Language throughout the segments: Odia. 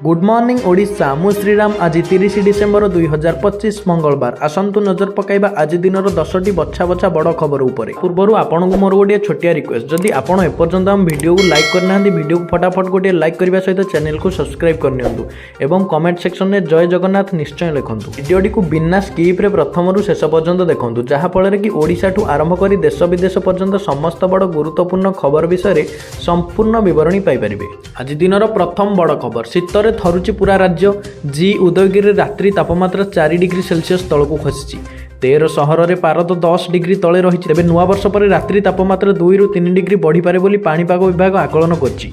ଗୁଡ୍ ମର୍ଣ୍ଣିଂ ଓଡ଼ିଶା, ମୁଁ ଶ୍ରୀରାମ। ଆଜି 30 ଡିସେମ୍ବର 2025, ମଙ୍ଗଳବାର। ଆସନ୍ତୁ ନଜର ପକାଇବା ଆଜି ଦିନର 10ଟି ବଛା ବଛା ବଡ଼ ଖବର ଉପରେ। ପୂର୍ବରୁ ଆପଣଙ୍କୁ ମୋର ଗୋଟିଏ ଛୋଟିଆ ରିକ୍ୱେଷ୍ଟ, ଯଦି ଆପଣ ଏପର୍ଯ୍ୟନ୍ତ ଆମ ଭିଡ଼ିଓକୁ ଲାଇକ୍ କରିନାହାନ୍ତି, ଭିଡ଼ିଓକୁ ଫଟାଫଟ ଗୋଟିଏ ଲାଇକ୍ କରିବା ସହିତ ଚ୍ୟାନେଲକୁ ସବସ୍କ୍ରାଇବ୍ କରିନିଅନ୍ତୁ ଏବଂ କମେଣ୍ଟ ସେକ୍ସନରେ ଜୟ ଜଗନ୍ନାଥ ନିଶ୍ଚୟ ଲେଖନ୍ତୁ। ଭିଡ଼ିଓଟିକୁ ବିନା ସ୍କିପ୍ରେ ପ୍ରଥମରୁ ଶେଷ ପର୍ଯ୍ୟନ୍ତ ଦେଖନ୍ତୁ, ଯାହାଫଳରେ କି ଓଡ଼ିଶାଠୁ ଆରମ୍ଭ କରି ଦେଶ ବିଦେଶ ପର୍ଯ୍ୟନ୍ତ ସମସ୍ତ ବଡ଼ ଗୁରୁତ୍ୱପୂର୍ଣ୍ଣ ଖବର ବିଷୟରେ ସମ୍ପୂର୍ଣ୍ଣ ବିବରଣୀ ପାଇପାରିବେ। ଆଜି ଦିନର ପ୍ରଥମ ବଡ଼ ଖବର, ଶୀତରେ ଥରୁଛି ପୁରା ରାଜ୍ୟ। ଜି ଉଦୟଗିରିରେ ରାତ୍ରି ତାପମାତ୍ରା 4 ଡିଗ୍ରୀ ସେଲସିୟସ୍ ତଳକୁ ଖସିଛି। 13 ସହରରେ ପାରଦ 10 ଡିଗ୍ରୀ ତଳେ ରହିଛି। ତେବେ ନୂଆବର୍ଷ ପରେ ରାତ୍ରି ତାପମାତ୍ରା 2ରୁ 3 ଡିଗ୍ରୀ ବଢ଼ିପାରେ ବୋଲି ପାଣିପାଗ ବିଭାଗ ଆକଳନ କରିଛି।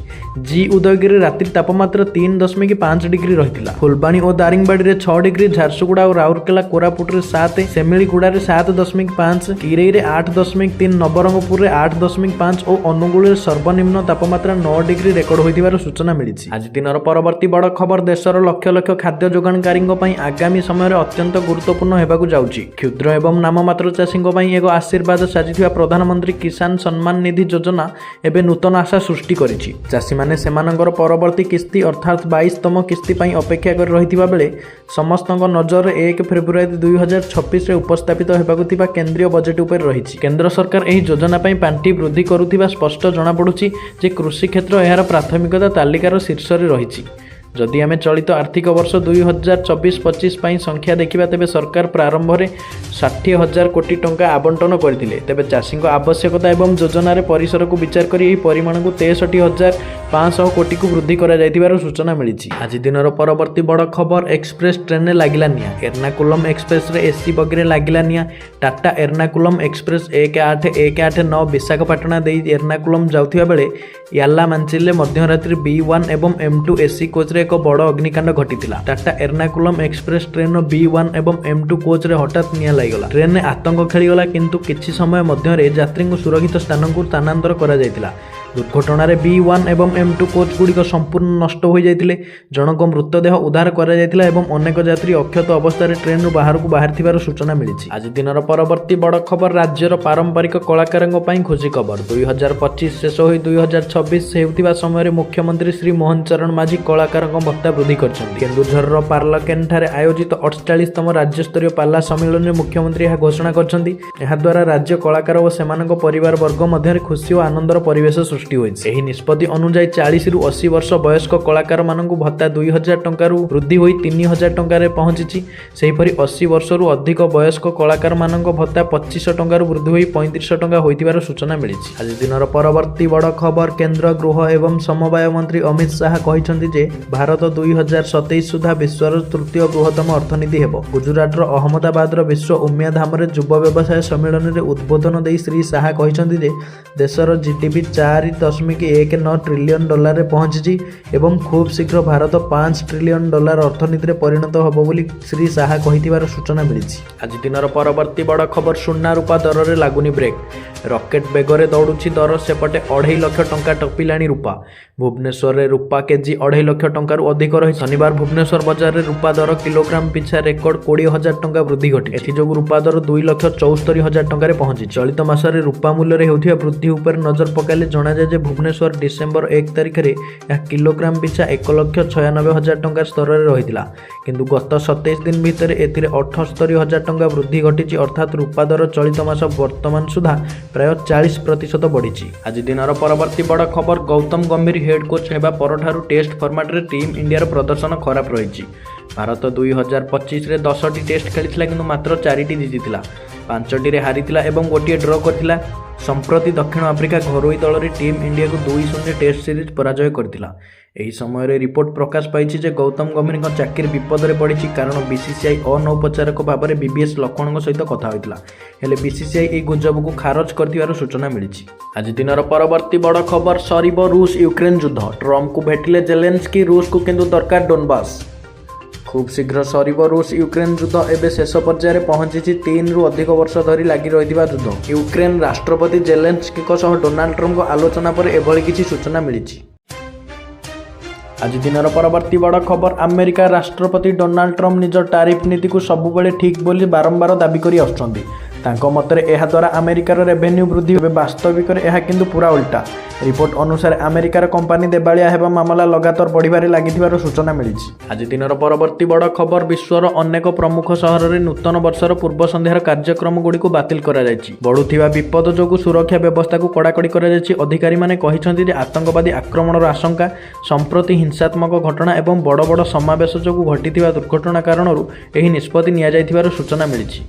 ଜି ଉଦୟଗିରିରେ ରାତ୍ରି ତାପମାତ୍ରା 3.5 ଡିଗ୍ରୀ ରହିଥିଲା। ଫୁଲବାଣୀ ଓ ଦାରିଙ୍ଗବାଡ଼ିରେ 6 ଡିଗ୍ରୀ, ଝାରସୁଗୁଡ଼ା ଓ ରାଉରକେଲା, କୋରାପୁଟରେ 7, ସେମିଳିଗୁଡ଼ାରେ 7.5, କିରେଇରେ 8.3, ନବରଙ୍ଗପୁରରେ 8.5 ଓ ଅନୁଗୁଳରେ ସର୍ବନିମ୍ନ ତାପମାତ୍ରା 9 ଡିଗ୍ରୀ ରେକର୍ଡ ହୋଇଥିବାର ସୂଚନା ମିଳିଛି। ଆଜି ଦିନର ପରବର୍ତ୍ତୀ ବଡ଼ ଖବର ଦେଶର ଲକ୍ଷ ଲକ୍ଷ ଖାଦ୍ୟ ଯୋଗାଣକାରୀଙ୍କ ପାଇଁ ଆଗାମୀ ସମୟରେ ଅତ୍ୟନ୍ତ ଗୁରୁତ୍ୱପୂର୍ଣ୍ଣ ହେବାକୁ ଯାଉଛି। କ୍ଷୁଦ୍ର ଏବଂ ନାମମାତ୍ର ଚାଷୀଙ୍କ ପାଇଁ ଏକ ଆଶୀର୍ବାଦ ସାଜିଥିବା ପ୍ରଧାନମନ୍ତ୍ରୀ କିଷାନ ସମ୍ମାନ ନିଧି ଯୋଜନା ଏବେ ନୂତନ ଆଶା ସୃଷ୍ଟି କରିଛି। ଚାଷୀମାନେ ସେମାନଙ୍କର ପରବର୍ତ୍ତୀ କିସ୍ତି, ଅର୍ଥାତ୍ 22ତମ କିସ୍ତି ପାଇଁ ଅପେକ୍ଷା କରି ରହିଥିବା ବେଳେ ସମସ୍ତଙ୍କ ନଜରରେ 1 ଫେବୃଆରୀ 2026ରେ ଉପସ୍ଥାପିତ ହେବାକୁ ଥିବା କେନ୍ଦ୍ରୀୟ ବଜେଟ୍ ଉପରେ ରହିଛି। କେନ୍ଦ୍ର ସରକାର ଏହି ଯୋଜନା ପାଇଁ ପାଣ୍ଠି ବୃଦ୍ଧି କରୁଥିବା ସ୍ପଷ୍ଟ ଜଣାପଡ଼ୁଛି ଯେ କୃଷି କ୍ଷେତ୍ର ଏହାର ପ୍ରାଥମିକତା ତାଲିକାର ଶୀର୍ଷରେ ରହିଛି। ଯଦି ଆମେ ଚଳିତ ଆର୍ଥିକ ବର୍ଷ 2024-25 ପାଇଁ ସଂଖ୍ୟା ଦେଖିବା, ତେବେ ସରକାର ପ୍ରାରମ୍ଭରେ 60 ହଜାର କୋଟି ଟଙ୍କା ଆବଣ୍ଟନ କରିଥିଲେ। ତେବେ ଚାଷୀଙ୍କ ଆବଶ୍ୟକତା ଏବଂ ଯୋଜନାରେ ପରିସରକୁ ବିଚାର କରି ଏହି ପରିମାଣକୁ 63,500 କୋଟିକୁ ବୃଦ୍ଧି କରାଯାଇଥିବାର ସୂଚନା ମିଳିଛି। ଆଜି ଦିନର ପରବର୍ତ୍ତୀ ବଡ଼ ଖବର, ଏକ୍ସପ୍ରେସ୍ ଟ୍ରେନରେ ଲାଗିଲା ନିଆଁ। ଏର୍ନାକୁଲମ ଏକ୍ସପ୍ରେସରେ ଏସି ବଗିରେ ଲାଗିଲା ନିଆଁ। ଟାଟା ଏର୍ନାକୁଲମ ଏକ୍ସପ୍ରେସ୍ 18189 ବିଶାଖାପାଟଣା ଦେଇ ଏର୍ନାକୁଲମ ଯାଉଥିବା ବେଳେ ୟାଲା ମାଞ୍ଚିଲରେ ମଧ୍ୟରାତ୍ରି ବି 1 ଏବଂ ଏମ୍ 2 ଏସି କୋଚ୍ରେ ଏକ ବଡ଼ ଅଗ୍ନିକାଣ୍ଡ ଘଟିଥିଲା। ଟାଟା ଏର୍ନାକୁଲମ ଏକ୍ସପ୍ରେସ୍ ଟ୍ରେନ୍ର ବି 1 ଏବଂ ଏମ୍ 2 କୋଚ୍ରେ ହଠାତ୍ ନିଆଁ ଲାଗିଗଲା। ଟ୍ରେନ୍ରେ ଆତଙ୍କ ଖେଳିଗଲା, କିନ୍ତୁ କିଛି ସମୟ ମଧ୍ୟରେ ଯାତ୍ରୀଙ୍କୁ ସୁରକ୍ଷିତ ସ୍ଥାନକୁ ସ୍ଥାନାନ୍ତର କରାଯାଇଥିଲା। ଦୁର୍ଘଟଣାରେ ବି 1 ଏବଂ ଏମ୍ 2 କୋଚ୍ ଗୁଡ଼ିକ ସମ୍ପୂର୍ଣ୍ଣ ନଷ୍ଟ ହୋଇଯାଇଥିଲେ। ଜଣଙ୍କ ମୃତଦେହ ଉଦ୍ଧାର କରାଯାଇଥିଲା ଏବଂ ଅନେକ ଯାତ୍ରୀ ଅକ୍ଷତ ଅବସ୍ଥାରେ ଟ୍ରେନ୍ରୁ ବାହାରକୁ ବାହାରିଥିବାର ସୂଚନା ମିଳିଛି। ଆଜି ଦିନର ପରବର୍ତ୍ତୀ ବଡ଼ ଖବର, ରାଜ୍ୟର ପାରମ୍ପରିକ କଳାକାରଙ୍କ ପାଇଁ ଖୁସି ଖବର। 2025 ଶେଷ ହୋଇ 2026 ହେଉଥିବା ସମୟରେ ମୁଖ୍ୟମନ୍ତ୍ରୀ ଶ୍ରୀ ମୋହନ ଚରଣ ମାଝୀ କଳାକାରଙ୍କ ଭତ୍ତା ବୃଦ୍ଧି କରିଛନ୍ତି। କେନ୍ଦୁଝରର ପାରଳାଖେମୁଣ୍ଡିଠାରେ ଆୟୋଜିତ 48ତମ ରାଜ୍ୟସ୍ତରୀୟ ପାଲା ସମ୍ମିଳନୀରେ ମୁଖ୍ୟମନ୍ତ୍ରୀ ଏହା ଘୋଷଣା କରିଛନ୍ତି। ଏହାଦ୍ୱାରା ରାଜ୍ୟ କଳାକାର ଓ ସେମାନଙ୍କ ପରିବାର ବର୍ଗ ମଧ୍ୟରେ ଖୁସି ଓ ଆନନ୍ଦର ପରିବେଶ ସୃଷ୍ଟି ହୋଇଛି। ଏହି ନିଷ୍ପତ୍ତି ଅନୁଯାୟୀ 40ରୁ 80 ବର୍ଷ ବୟସ୍କ କଳାକାରମାନଙ୍କୁ ଭତ୍ତା 2000 ଟଙ୍କାରୁ ବୃଦ୍ଧି ହୋଇ 3000 ଟଙ୍କାରେ ପହଞ୍ଚିଛି। ସେହିପରି 80 ବର୍ଷରୁ ଅଧିକ ବୟସ୍କ କଳାକାରମାନଙ୍କ ଭତ୍ତା 2500 ଟଙ୍କାରୁ ବୃଦ୍ଧି ହୋଇ 3500 ଟଙ୍କା ହୋଇଥିବାର ସୂଚନା ମିଳିଛି। ଆଜି ଦିନର ପରବର୍ତ୍ତୀ ବଡ଼ ଖବର, କେନ୍ଦ୍ର ଗୃହ ଏବଂ ସମବାୟ ମନ୍ତ୍ରୀ ଅମିତ ଶାହା କହିଛନ୍ତି ଯେ ଭାରତ 2027 ସୁଦ୍ଧା ବିଶ୍ୱର ତୃତୀୟ ବୃହତ୍ତମ ଅର୍ଥନୀତି ହେବ। ଗୁଜୁରାଟର ଅହମ୍ମଦାବାଦର ବିଶ୍ୱ ଉମିୟାଧାମରେ ଯୁବ ବ୍ୟବସାୟ ସମ୍ମିଳନୀରେ ଉଦ୍ବୋଧନ ଦେଇ ଶ୍ରୀ ଶାହା କହିଛନ୍ତି ଯେ ଦେଶର ଜିଡିପି 4.19 ଟ୍ରିଲିୟନ ଡଲାରରେ ପହଞ୍ଚିଛି ଏବଂ ଖୁବ୍ ଶୀଘ୍ର ଭାରତ 5 ଟ୍ରିଲିୟନ ଡଲାର ଅର୍ଥନୀତିରେ ପରିଣତ ହେବ ବୋଲି ଶ୍ରୀ ଶାହା କହିଥିବାର ସୂଚନା ମିଳିଛି। ଆଜି ଦିନର ପରବର୍ତ୍ତୀ ବଡ଼ ଖବର, ସୁନା ରୂପା ଦରରେ ଲାଗୁନି ବ୍ରେକ୍। ରକେଟ ବେଗରେ ଦୌଡୁଛି ଦର। ସେପଟେ 2.5 ଲକ୍ଷ ଟଙ୍କା ଟପିଲାଣି ରୂପା। ଭୁବନେଶ୍ୱରରେ ରୂପା କେଜି 2.5 ଲକ୍ଷ ଟଙ୍କାରୁ ଅଧିକ ରହି ଶନିବାର ଭୁବନେଶ୍ୱର ବଜାରରେ ରୂପା ଦର କିଲୋଗ୍ରାମ ପିଛା ରେକର୍ଡ 20,000 ଟଙ୍କା ବୃଦ୍ଧି ଘଟିଛି। ଏଥିଯୋଗୁଁ ରୂପା ଦର 2,74,000 ଟଙ୍କାରେ ପହଞ୍ଚିଛି। ଚଳିତ ମାସରେ ରୂପା ମୂଲ୍ୟରେ ହେଉଥିବା ବୃଦ୍ଧି ଉପରେ ନଜର ପକାଇଲେ ଜଣାଯାଏ ଯେ ଭୁବନେଶ୍ୱର ଡିସେମ୍ବର 1 ତାରିଖରେ ଏହା କିଲୋଗ୍ରାମ ପିଛା 1,96,000 ଟଙ୍କା ସ୍ତରରେ ରହିଥିଲା। କିନ୍ତୁ ଗତ 27 ଦିନ ଭିତରେ ଏଥିରେ 78,000 ଟଙ୍କା ବୃଦ୍ଧି ଘଟିଛି। ଅର୍ଥାତ୍ ରୂପା ଦର ଚଳିତ ମାସ ବର୍ତ୍ତମାନ ସୁଦ୍ଧା ପ୍ରାୟ 40% ବଢ଼ିଛି। ଆଜି ଦିନର ପରବର୍ତ୍ତୀ ବଡ଼ ଖବର, ଗୌତମ ଗମ୍ଭୀର ହେଡ୍ କୋଚ୍ ହେବା ପରଠାରୁ ଟେଷ୍ଟ ଫର୍ମାଟରେ ଟିମ୍ ଇଣ୍ଡିଆର ପ୍ରଦର୍ଶନ ଖରାପ ରହିଛି। ଭାରତ 2025ରେ 10ଟି ଟେଷ୍ଟ ଖେଳିଥିଲା, କିନ୍ତୁ ମାତ୍ର ଚାରିଟି ଜିତିଥିଲା, ପାଞ୍ଚଟିରେ ହାରିଥିଲା ଏବଂ ଗୋଟିଏ ଡ୍ର କରିଥିଲା। ସମ୍ପ୍ରତି ଦକ୍ଷିଣ ଆଫ୍ରିକା ଘରୋଇ ଦଳରେ ଟିମ୍ ଇଣ୍ଡିଆକୁ 2-0 ଟେଷ୍ଟ ସିରିଜ୍ ପରାଜୟ କରିଥିଲା। ଏହି ସମୟରେ ରିପୋର୍ଟ ପ୍ରକାଶ ପାଇଛି ଯେ ଗୌତମ ଗମ୍ଭୀରଙ୍କ ଚାକିରି ବିପଦରେ ପଡ଼ିଛି, କାରଣ ବିସିସିଆଇ ଅନୌପଚାରିକ ଭାବରେ ଭିଭିଏସ୍ ଲକ୍ଷ୍ମଣଙ୍କ ସହିତ କଥା ହୋଇଥିଲା। ହେଲେ ବିସିସିଆଇ ଏହି ଗୁଜବକୁ ଖାରଜ କରିଥିବାର ସୂଚନା ମିଳିଛି। ଆଜି ଦିନର ପରବର୍ତ୍ତୀ ବଡ଼ ଖବର, ସରିବ ରୁଷ ୟୁକ୍ରେନ ଯୁଦ୍ଧ। ଟ୍ରମ୍ପଙ୍କୁ ଭେଟିଲେ ଜେଲେନ୍ସ୍କି, ରୁଷକୁ କିନ୍ତୁ ଦରକାର ଡୋନବାସ୍। ଖୁବ୍ ଶୀଘ୍ର ସରିବ ରୁଷ ୟୁକ୍ରେନ ଯୁଦ୍ଧ। ଏବେ ଶେଷ ପର୍ଯ୍ୟାୟରେ ପହଞ୍ଚିଛି 3ରୁ ଅଧିକ ବର୍ଷ ଧରି ଲାଗି ରହିଥିବା ଯୁଦ୍ଧ। ୟୁକ୍ରେନ ରାଷ୍ଟ୍ରପତି ଜେଲେନ୍ସ୍କିଙ୍କ ସହ ଡୋନାଲ୍ଡ ଟ୍ରମ୍ପଙ୍କ ଆଲୋଚନା ପରେ ଏଭଳି କିଛି ସୂଚନା ମିଳିଛି। ଆଜି ଦିନର ପରବର୍ତ୍ତୀ ବଡ଼ ଖବର, ଆମେରିକା ରାଷ୍ଟ୍ରପତି ଡୋନାଲ୍ଡ ଟ୍ରମ୍ପ ନିଜ ଟାରିଫ୍ ନୀତିକୁ ସବୁବେଳେ ଠିକ୍ ବୋଲି ବାରମ୍ବାର ଦାବି କରି ଆସୁଛନ୍ତି। ତାଙ୍କ ମତରେ ଏହାଦ୍ୱାରା ଆମେରିକାର ରେଭେନ୍ୟୁ ବୃଦ୍ଧି। ଏବେ ବାସ୍ତବିକରେ ଏହା କିନ୍ତୁ ପୁରା ଓଲଟା। ରିପୋର୍ଟ ଅନୁସାରେ ଆମେରିକାର କମ୍ପାନୀ ଦେବାଳିଆ ହେବା ମାମଲା ଲଗାତାର ବଢ଼ିବାରେ ଲାଗିଥିବାର ସୂଚନା ମିଳିଛି। ଆଜି ଦିନର ପରବର୍ତ୍ତୀ ବଡ଼ ଖବର, ବିଶ୍ୱର ଅନେକ ପ୍ରମୁଖ ସହରରେ ନୂତନ ବର୍ଷର ପୂର୍ବ ସନ୍ଧ୍ୟାର କାର୍ଯ୍ୟକ୍ରମଗୁଡ଼ିକୁ ବାତିଲ କରାଯାଇଛି। ବଢ଼ୁଥିବା ବିପଦ ଯୋଗୁଁ ସୁରକ୍ଷା ବ୍ୟବସ୍ଥାକୁ କଡ଼ାକଡ଼ି କରାଯାଇଛି। ଅଧିକାରୀମାନେ କହିଛନ୍ତି ଯେ ଆତଙ୍କବାଦୀ ଆକ୍ରମଣର ଆଶଙ୍କା, ସମ୍ପ୍ରତି ହିଂସାତ୍ମକ ଘଟଣା ଏବଂ ବଡ଼ ବଡ଼ ସମାବେଶ ଯୋଗୁଁ ଘଟିଥିବା ଦୁର୍ଘଟଣା କାରଣରୁ ଏହି ନିଷ୍ପତ୍ତି ନିଆଯାଇଥିବାର ସୂଚନା ମିଳିଛି।